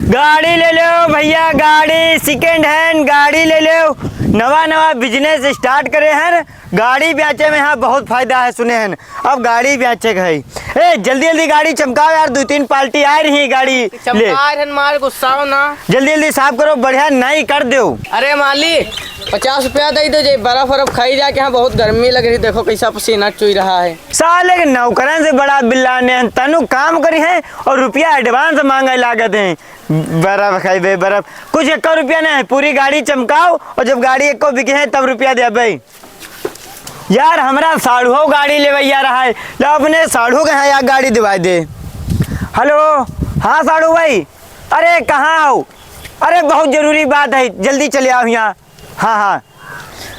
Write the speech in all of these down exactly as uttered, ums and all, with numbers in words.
गाड़ी ले लो भैया, गाड़ी, second hand गाड़ी ले लो। नवा नवा business start करे हैं, गाड़ी बेचे में यहाँ बहुत फायदा है, सुने हैं। अब गाड़ी बेचे के है। ए, जल्दी जल्दी गाड़ी चमकाओ यार, दो तीन पार्टी आ रही है गाड़ी ले। चमका रहे हैं, मार गुस्साओ ना। जल्दी जल्दी साफ करो, बढ़िया नई कर दो। अरे माली, पचास रुपया दे दो जे, बर्फ वर्फ खाई जाके, यहाँ बहुत गर्मी लग रही, देखो कैसा पसीना चुई रहा है। साले के नौकरन से बड़ा बिल्ला ने हैं, तनु काम करी है और रुपया advance मांगे लागत हैं। बर्फ खाई बे बर्फ, कुछ एको रुपया नहीं है, पूरी गाड़ी चमकाओ और जब गाड़ी एको बिके है तब रुपया दे भाई। यार, हमरा साढ़ुओ गाड़ी लेवैया रहा है, ला अपने साढ़ू के यहाँ या गाड़ी दिवाई दे। हेलो, हाँ साढ़ू भाई, अरे कहाँ हो? अरे बहुत जरूरी बात है, जल्दी चले आओ यहाँ। हाँ, हाँ,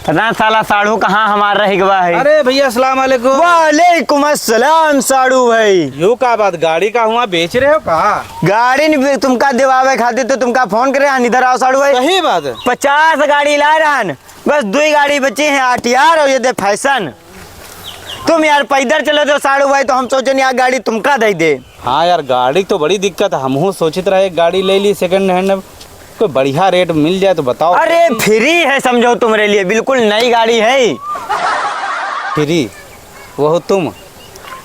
पता न साला साढ़ू कहाँ हमार रह गवा है। अरे भैया, अस्सलाम वालेकुम। वालेकुम अस्सलाम साढ़ू भाई। यो का बात, गाड़ी का हुआ बेच रहे हो का? गाड़ी नहीं बे-, तुमका दिवावे खातिर तो तुमका फोन करे हन, इधर आओ साढ़ू भाई। सही बात है। पचास गाड़ी ला रहन, बस दुई गाड़ी बची हैं, आर टी आर और ये दे फैशन। तुम यार पैदल चलो तो साढ़ू भाई, तो हम सोचन यार गाड़ी तुमका दे दे। हाँ यार, गाड़ी तो बड़ी दिक्कत है, हमहू सोचित रहे एक गाड़ी ले ली second hand, कोई बढ़िया रेट मिल जाए तो बताओ। अरे फ्री है समझो तुम्हारे लिए, बिल्कुल नई गाड़ी है। फ्री? वो तुम?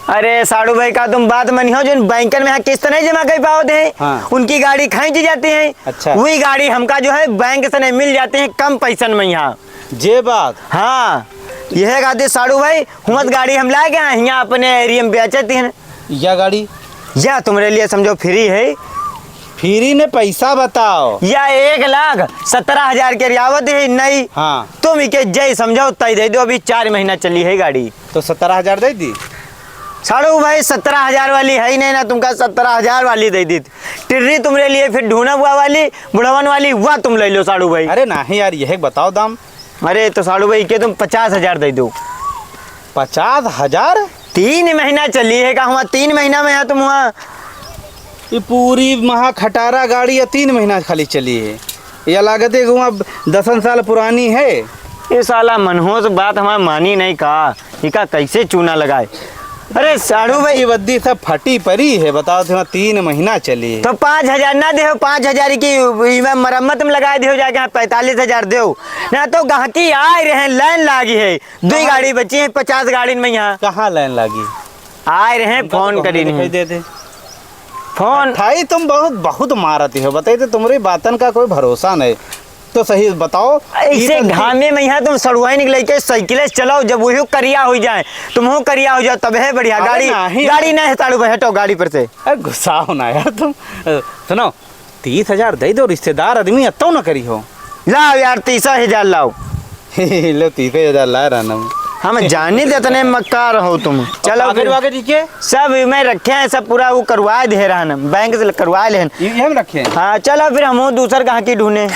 अरे साढ़ू भाई, का तुम बात मनिहो, जो बैंकन में यहाँ किस्त नहीं जमा कर पावत है, हाँ। उनकी गाड़ी खींची जाती है। अच्छा। वही गाड़ी हमका जो है बैंक से नहीं मिल जाती है कम पैसन में यहाँ। जे बात। हाँ, यह खातिर साढ़ू भाई, हुमत गाड़ी हम लाए गए हैं, यहाँ अपने एरिया में बेचती हैं। या गाड़ी? या तुम्हारे लिए समझो फ्री है। फ्री ने पैसा बताओ। या एक लाख सत्रह हजार के रियावत है नई। हाँ। तुम इके जय समझो तय दे दो, अभी चार महीना चली है गाड़ी। तो सत्रह हजार दे दी। साढ़ू भाई, सत्रह हजार वाली है ही नहीं ना, तुमका सत्रह हजार वाली दे दी। टिर्री तुम्हारे लिए फिर ढूंढा हुआ वाली, बुढ़वन वाली, वह तुम ले लो साढ़ू भाई। अरे नहीं यार, यह बताओ दाम। अरे तो साढ़ू भाई, के तुम पचास हजार दे दो। पचास हजार? तीन महीना चली है का हुआ? तीन महीना में है तुम हुआ। ये पूरी महा खटारा गाड़ी या तीन महीना खाली चली है? या लागत है कि हुआ दसन साल पुरानी है। ये साला मनहूस बात हमार मानी नहीं का, इका कैसे चूना लगाए? अरे साढ़ू भाई, ये बद्दी सब फटी परी है, बताओ तो तीन महीना चली है। तो पाँच हजार ना देहो, पाँच हजार की इमे मरम्मत में लगाए देहो जाके, यहाँ पैंतालीस हजार देहो। ना तो गाहकी आए रहे, लाइन लागी है, दुई कहाँ? गाड़ी बची है पचास गाड़ी में यहाँ। कहाँ लाइन लागी? आए रहे, हमका तो फोन कहूँ करी नहीं दिखाई नहीं। देते। फोन। भाई तुम बहुत, बहुत मारती हो, बताइए तो तुम्हारी बातन का कोई भरोसा नहीं। तो सही बताओ, ऐसे ई तो घामे में यहाँ तुम सड़ुआइन के लेके साइकिल से चलाओ, जब वही करिया हो जाए, तुम हो करिया हो जाओ, तब है बढ़िया। अरे गाड़ी, नहीं। गाड़ी नहीं है, ताड़ू पे हटो गाड़ी पर से। अरे गुस्सा हो ना यार तुम। अ, सुनो, तीस हजार दे दो, रिश्तेदार आदमी अत्तो न करी हो। लाओ यार, तीस हजार लाओ। लो, तीस हजार ला रहा ना। हम जानी दे इतने मक्कार हो तुम। चलो कागज फिर। वागज के? सब मैं रखे हैं, सब पूरा वो करवा दे रहा ना, बैंक से करवा ले हैं। ये, ये हम रखे हैं। हाँ, चलो फिर हम दूसर गाहकी ढूंढे।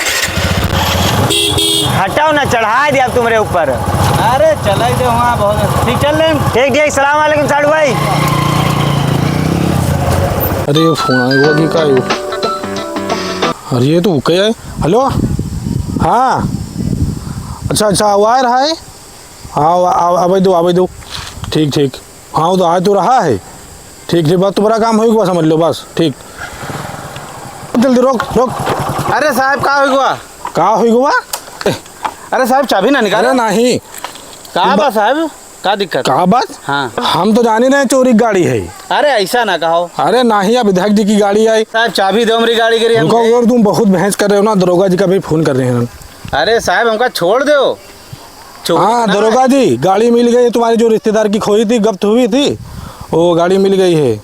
हटाओ ना, चढ़ा दे अब तुम्हारे ऊपर। अरे चला ही दे वहाँ बहुत। ठीक, चल रहे हैं। ठीक, ठीक, सलाम वालेकुम साढ़ू भाई। अरे ये फोन आए हुआ कि का आयो? अरे ये तो ओके है। हेलो, हाँ, अच्छा अच्छा, वो आ रहा है। हाँ, आ, आ, आवे दो, आवे दो। ठीक ठीक। हाँ, वो तो आ तो रहा है। ठीक ठीक, बस तुम्हारा काम होई गवा, समझ लो बस। ठीक, जल्दी रोक, रोक। अरे साहब, का होई गवा? का होई गवा? अरे साहब, चाबी ना निकाले। अरे नहीं। का बा साहब? का दिक्कत? का बात? हाँ। हम तो जानी रहे चोरी की गाड़ी है। अरे ऐसा ना कहो। अरे नहीं, अब विधायक जी की गाड़ी आई। साहब, चाबी दो हमरी गाड़ी के लिए। रुको, और तुम बहुत बहस कर रहे हो ना, दरोगा जी का भी फोन कर रहे हैं। अरे साहब, हमका छोड़ दो। छोड़ हाँ, ना। दरोगा जी, गाड़ी मिल गई तुम्हारी, जो रिश्तेदार की खोई थी, जब्त हुई थी, वो गाड़ी मिल गई है।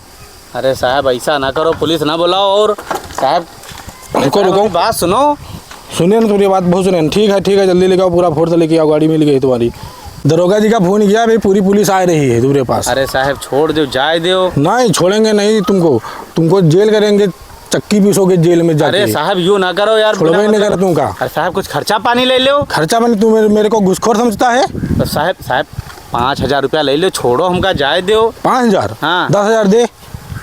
अरे साहब, ऐसा ना करो, पुलिस ना बुलाओ। और साहब, रुको, साहब, रुको। अभी बात सुनो। सुनिए ना, तुम्हारी बात बहुत सुनिए ना। ठीक है, ठीक है, जल्दी लेके आओ, पूरा फोर्स लेके आओ, गाड़ी मिल गई तुम्हारी। दरोगा जी का फोन किया, अभी पूरी पुलिस आ रही है तुम्हारे पास। अरे साहब, छोड़ दो, जाए दो। नहीं, छोड़ेंगे नहीं तुमको, तुमको जेल करेंगे, चक्की पीसोगे जेल में जाके। अरे साहब, यूं ना करो यार, छोड़बे बिना नहीं मतलब करा तुमका। अरे साहब, कुछ खर्चा पानी ले लो। खर्चा पानी तू मेरे, मेरे को घुसखोर समझता है? तो साहब, साहब, पाँच हजार रुपया ले लो, छोड़ो हमका, जाए दो। पाँच हजार? हाँ। दस हजार दे।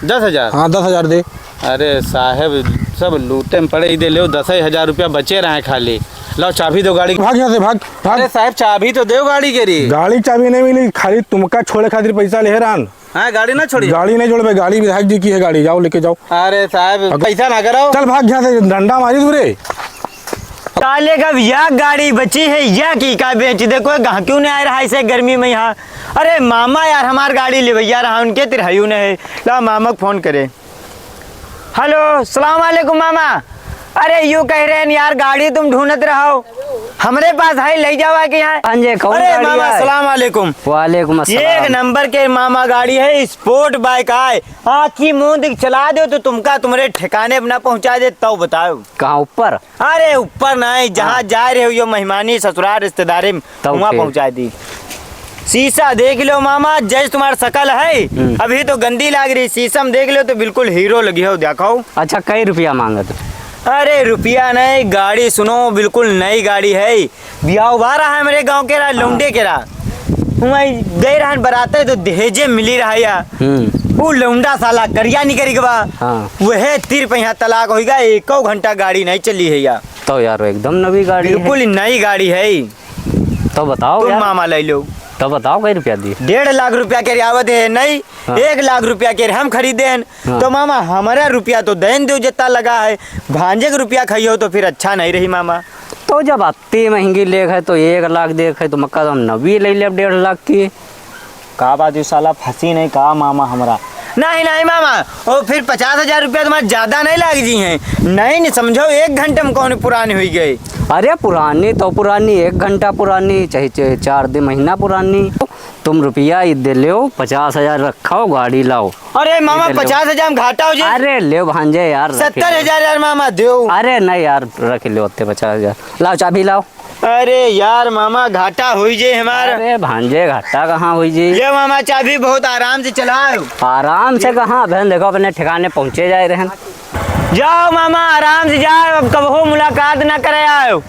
दस हजार? हाँ, दस हजार दे। अरे साहब, सब लूटे में पड़े, ई दे लो, दस ही हजार रुपया बचे रहे खाली। लाओ, चाबी दो गाड़ी की। भाग यहाँ से, भाग, भाग। अरे साहब, चाबी तो दो गाड़ी के रे। गाड़ी चाबी नहीं मिली, खाली तुमका छोड़े खातिर पैसा ले रहन। हाँ, गाड़ी ना छोड़िए। गाड़ी नहीं छोड़बे, गाड़ी विधायक जी की है गाड़ी, जाओ लेके जाओ। अरे साहब, अब पैसा ना करो। चल भाग यहाँ से, डंडा मारी तू रे। साले का अब या गाड़ी बची है, या की का बेच दे, कोई गाहक्यू नहीं आए रहा इसे गर्मी में यहाँ। अरे मामा यार, हमार गाड़ी लेवैया रहा, उनके तिरहायू नहीं है। ला मामा को फोन करे। हेलो, सलाम वालेकुम मामा। अरे यूँ कह रहे हैं यार, गाड़ी तुम ढूंढत रहो, हमरे पास है, ले जावा के यहाँ। हाँ जी, कौन अरे गाड़ी मामा, है? सलाम वालेकुम। वालेकुम अस्सलाम। एक नंबर के मामा गाड़ी है, स्पोर्ट बाइक आए, आँखी मूंद के चला दो तो तुमका तुम्हारे ठिकाने अपना पहुँचा दे, तब बताओ। कहाँ ऊपर? अरे ऊपर नहीं, जहाँ हाँ। जाए रहे हो यो मेहमानी ससुराल रिश्तेदारी में, तब वहाँ के? पहुँचा दी। शीशा देख लो मामा, जैसे तुम्हार शकल है, हम्म। अभी तो गंदी लाग रही, शीशा में देख लो तो बिल्कुल हीरो लगी हो, देखो। अच्छा, कई रुपया मांगत? अरे रुपया नहीं, गाड़ी सुनो, बिल्कुल नई गाड़ी है, ब्याह हुआ रहा है मेरे गाँव के रहा, हाँ। लौंडे के रहा, वहीं गए रहन बराते तो दहेजे मिली रहा या। हम्म। वो लौंडा साला करिया निकल गवा। हाँ। वह तीर पे यहाँ तलाक होइगा, एको घंटा गाड़ी नहीं चली है या। तो यार एकदम नवी गाड़ी है। बिल्कुल नई गाड़ी है। तो बताओ तुम यार। मामा ले लो। तो बताओ कई रुपया दी? डेढ़ लाख रुपया के आवत है नहीं, हाँ। एक लाख रुपया के हम खरीदे हैं। हाँ। तो मामा हमारा रुपया तो देन दो जितना लगा है, भांजे के रुपया खाइयो तो फिर अच्छा नहीं रही मामा। तो जब अत्ती महंगी लेख है तो एक लाख देख है तो मक्का तो हम नवी ले लेब डेढ़ लाख की। का बात है साला, फंसी नहीं का मामा हमरा? नहीं, नहीं मामा, वो फिर पचास हजार रुपया तुम्हारा ज्यादा नहीं लाग जी हैं। नहीं, नहीं समझो, एक घंटे में कौन पुरानी हुई गई? अरे पुरानी तो पुरानी, एक घंटा पुरानी, चाहे चे-, चार दिन महीना पुरानी। तुम रुपया ही दे लो, पचास हजार रखो, गाड़ी लाओ। अरे मामा, ये ले लो। पचास हजार में घाटा हो जाए। अरे ले भांजे यार, रख लो। सत्तर हजार यार मामा दो। अरे नहीं यार, रख लो उत्ते पचास हजार। लाओ चाबी लाओ। अरे यार मामा, घाटा होई जे हमार। अरे भांजे, घाटा कहाँ होई जे? ये मामा, चाबी बहुत आराम से चलाओ। आराम से कहाँ? बहन देखो, अपने ठिकाने पहुँचे जाए रहन। जाओ मामा, आराम से जाओ, अब कबहू मुलाकात ना करे आयो।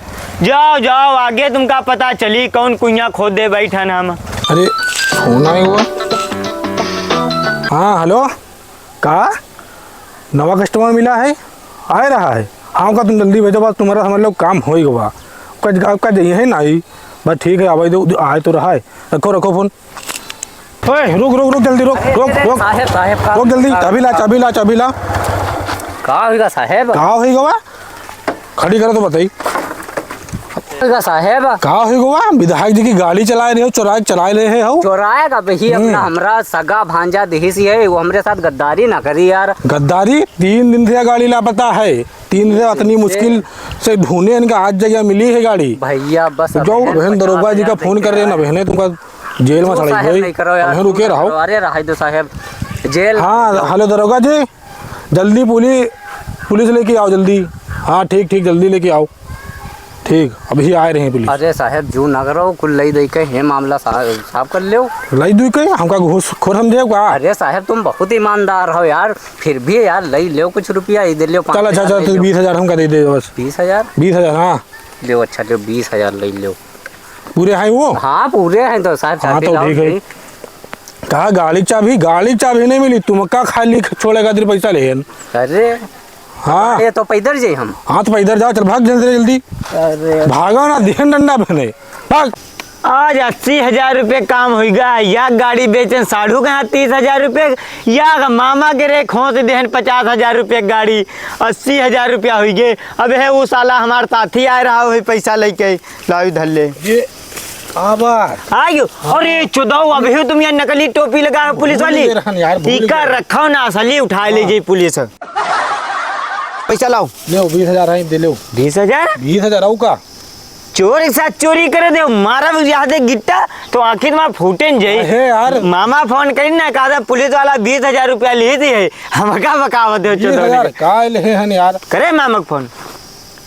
जाओ, जाओ, आगे तुमका पता चली कौन कुइयाँ खोद दे बैठन हम। अरे, फोन आए हुआ। हाँ, हेलो। का? नवा कस्टमर मिला है? आए रहा है? हाँ, का तुम जल्दी भेजो, बस तुम्हारा समझ लो काम हो ही गवा। का, का, का जाइए है ना आई? बस ठीक है, आवाज दो, आए तो रहा है। रखो, रखो फोन। ओए, रुक, रुक, रुक, जल्दी रुक, अरे, रुक, अरे, रुक। साहेब, साहेब, का, रुक जल्दी, का, चाबी ला, का, चाबी ला, चाबी ला। का होइगा साहेब? का होइगा बा? खड़ी करो तो बताई। का साहेब? का होइगा बा? विधायक जी की गाड़ी चलाए रहे हो, चोराए, चलाए रहे हो। चोराए का बही हम्म। अपना हमरा सगा भांजा देहिस है, वो हमरे साथ गद्दारी ना करी यार। गद्दारी? तीन दिन से यह गाड़ी लापता है, तीन दिन से इतनी मुश्किल से ढूंढे इनका, आज जगह मिली है गाड़ी। भैया बस तो अब जाओ, बहन बहन पचास दरोगा जी का हजार फोन कर रहे ना, बहने तुमका जेल में दो सड़ाई साहेब गई। नहीं करो यार, अब रुके रहो। अरे रहा दो साहेब, जेल। हाँ, हेलो दरोगा जी, जल्दी पुलिस, पुलिस लेके आओ जल्दी। हाँ, ठीक, ठीक, जल्दी लेके आओ। ठीक, अभी आ रहे हैं पुलिस। अरे साहेब, जू ना करो, कुल लई दई के हे मामला सा-, साफ कर लेव। लई दई के? हमका घूसखोर समझे का? अरे साहेब, तुम बहुत ईमानदार हो यार, फिर भी यार लई लेव कुछ रुपया, ई दे लेव चल, अच्छा, अच्छा, तो बीस हजार हमका दे दे बस। बीस हजार? बीस हजार, हाँ। लेव, अच्छा, लेव, बीस हजार लई लेव। पूरे हैं वो? हाँ, पूरे हैं तो साहेब, हाँ, चाबी तो लाओ ठीक है। भाई। कहा गाड़ी चाबी, गाड़ी चाबी नहीं मिली, तुमका खाली छोड़े खातिर पैसा ले हैं। अरे, हाँ। ये तो पैदल जाई हम। हाँ, तो पैदल जाओ, चल भाग जल्दी, जल्दी। अरे। भागा ना, दिहन डंडा बहने। भाग। आज अस्सी हजार रुपये काम होइगा, या गाड़ी बेचन साढ़ू के यहाँ तीस हजार रुपये, या मामा के रे खोंस देहन पचास हजार रुपये गाड़ी, अस्सी हजार रुपया होइगे। अब है वो साला हमार साथी आए रहा, वही पैसा लेके। लाओ इधर ले। ये आवाज। आयो, अरे चुदाओ, अभी तुम यहाँ नकली टोपी लगा हो पुलिस वाली। भूल गए रहन यार, भूल गए। रखो ना, असली उठाए ले हाँ। जाई पुलिस। पैसा लाओ। ले, बीस हजार है, दे लो। बीस हजार? बीस हजार आऊ का? चोर के साथ चोरी करे दे, मारा भी यहाँ दे गिट्टा, तो आखिर में फूटे न जाई। अहे यार। मामा फोन करी ना, कहा था पुलिस वाला बीस हजार रुपया लिए थे, हमका बकावत हो बीस हजार चुदाओ। का ले हन यार? करे मामा के फोन।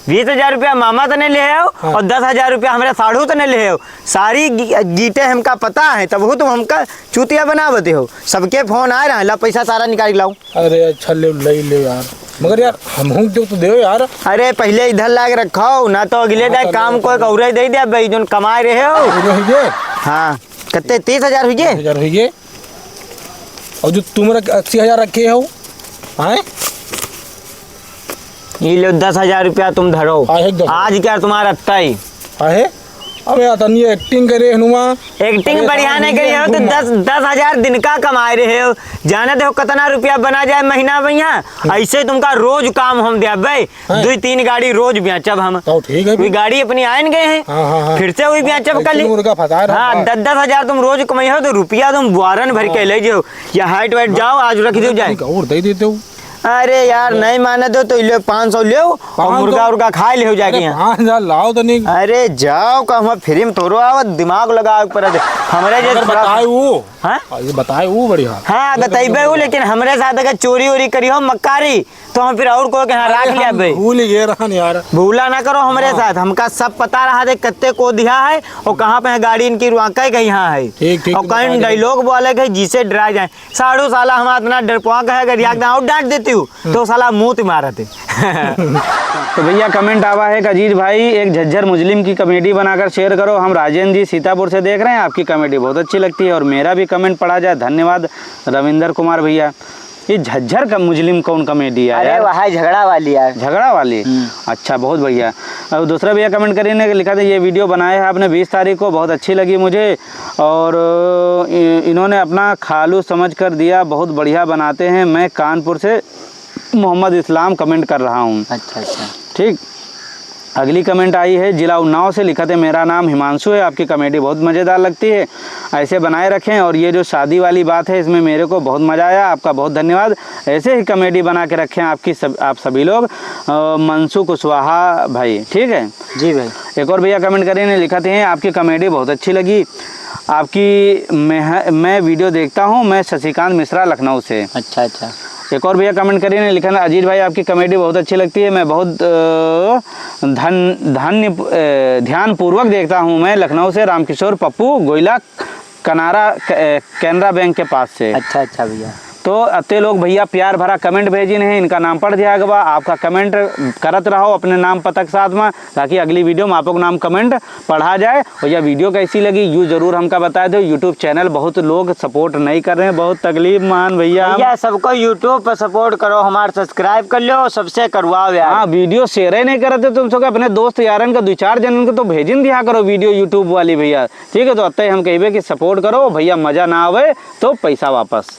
बीस हजार रुपया मामा तने ले हो हाँ। और दस हजार रुपया हमरे साढ़ू तने ले हो। सारी गी-, गीते हमका पता है, तब तुम हमका चूतिया बनावते हो। सबके फोन आ रहा है, ला पैसा सारा निकाल के लाओ। अरे अच्छा ले, ले, ले यार, मगर यार हमहू के तो दे यार। अरे पहले इधर लाके रखो ना, तो अगले हाँ, दाई तो काम ले, कोई ले। औरे दे दे भाई, जोन कमाए रहे हो। पूरे हो गए? हाँ, कितने? तीस हजार हुई गए? तीस हजार हुई गए। और जो तुम रख, अस्सी हजार रखे हो, आए? ये लो, दस हजार रुपया तुम धरो। आहे, दस। आज क्या तुम्हारा अत्ता ही? आहे? अबे यार, तनी acting करे हनुमा। Acting अरे बढ़िया साहब, नहीं करी हो तो दस, दस हजार दिन का कमाए रहे हो। जाने दो कितना रुपया बना जाए महीना में यहाँ। ऐसे तुमका रोज काम हम द्या बे। हैं? दुई तीन गाड़ी रोज बेचब हम। तो ठीक है कोई फिर। गाड़ी अपनी आयन गए हैं। हाँ, हाँ, हाँ। फिर से वही हाँ, बेचब ऐसे कर ली। मुर्गा फंसा रहा हाँ, है। दस, दस हजार तुम रोज कमाई हो तो रुपया तुम बुआरन भर के हाँ। ले जाओ। या height weight जाओ, आज रख दो जाए। ठीक है, और दे देते हो। अरे यार, नहीं माने तो, तो ले पाँच सौ ले और पाँच सौ? मुर्गा उर्गा खा ले हो जाएगी अरे यहाँ। पाँच हजार लाओ तो नहीं। अरे जाओ, का हम free में थोड़ो आवत, दिमाग लगावे के पड़त। हमरे जैसे अगर थोड़ा बताए वो। हाँ? हाँ, ये बताए वो बढ़िया। हाँ, ये बताइबे बताओ। वो, लेकिन हमरे साथ अगर चोरी वोरी करी हो मक्कारी, तो हम फिर और कोई के यहाँ अरे, राख हम लिया बे। भूल गए रहन यार। भूला ना करो हमरे हाँ। साथ, हमका सब पता रहा दे कत्ते को दिया है और कहाँ पे है गाड़ी इनकी रुआका के यहाँ है। ठीक, ठीक, और बता कहीं दे। Dialogue बोले के जिसे डरा जाए। साढ़ू साला हम इतना डरपोक है, अगर याद ना और डांट देती हूँ, हम्म। तो साला मुंह मारते। तो भैया comment आवा है कि अजीज भाई एक झज्जर मुजलिम की comedy बनाकर share करो, हम राजेंद्र जी सीतापुर से देख रहे हैं, आपकी comedy बहुत अच्छी लगती है और मेरा भी comment पढ़ा जाए। धन्यवाद रविंदर कुमार भैया। ये झज्जर का मुजलिम कौन comedy है अरे यार? वह है झगड़ा वाली यार। झगड़ा वाली? हम्म। अच्छा, बहुत बढ़िया। अब दूसरा भैया comment करीने लिखा था, "ये video बनाए हैं आपने बीस तारीख को, बहुत अच्छी लगी मुझे।" और, अ, इ-, इन्होंने अपना खालू समझ कर दिया, बहुत बढ़िया बनाते हैं। मैं कानपुर से मोहम्मद इस्लाम comment कर रहा हूँ। अच्छा, अच्छा। ठीक। अगली comment आई है जिला उन्नाव से, लिखा थे, "मेरा नाम हिमांशु है, आपकी comedy बहुत मज़ेदार लगती है, ऐसे बनाए रखें। और ये जो शादी वाली बात है, इसमें मेरे को बहुत मज़ा आया, आपका बहुत धन्यवाद। ऐसे ही comedy बना के रखें आपकी सब, आप सभी लोग।" अ, मंशु कुशवाहा भाई, ठीक है। जी भाई। एक और भैया comment करीने लिखा थे, "आपकी comedy बहुत अच्छी लगी, आपकी मैं, मैं video देखता हूँ, मैं शशिकांत मिश्रा लखनऊ से।" अच्छा, अच्छा। एक और भैया comment करीने लिखा, "अजीज भाई, आपकी comedy बहुत अच्छी लगती है, मैं बहुत, अ, धन-, धन्य, अ, ध्यानपूर्वक देखता हूँ, मैं लखनऊ से रामकिशोर पप्पू गोइला कनारा क-, अ, कैनरा बैंक के पास से।" अच्छा, अच्छा भैया। तो अत्ते लोग भैया प्यार भरा comment भेजिन हैं, इनका नाम पढ़ दिया गवा। आपका comment करत रहो अपने नाम पता के साथ में, ताकि अगली video में आपको नाम comment पढ़ा जाए। और यह video कैसी लगी, यू जरूर हमका बताए दो। YouTube channel बहुत लोग support नहीं कर रहे हैं, बहुत तकलीफ मान भैया हम। भैया, सबको YouTube पर support करो, हमार subscribe कर लो, सबसे करवाओ यार। हाँ, video share ही नहीं करते तुम सबके, अपने दोस्त यारन का, दो चार जनन को तो भेजिन दिया करो video YouTube वाली भैया, ठीक है। तो अत्ते हम कहबे कि support करो भैया, मजा ना आवे तो पैसा वापस।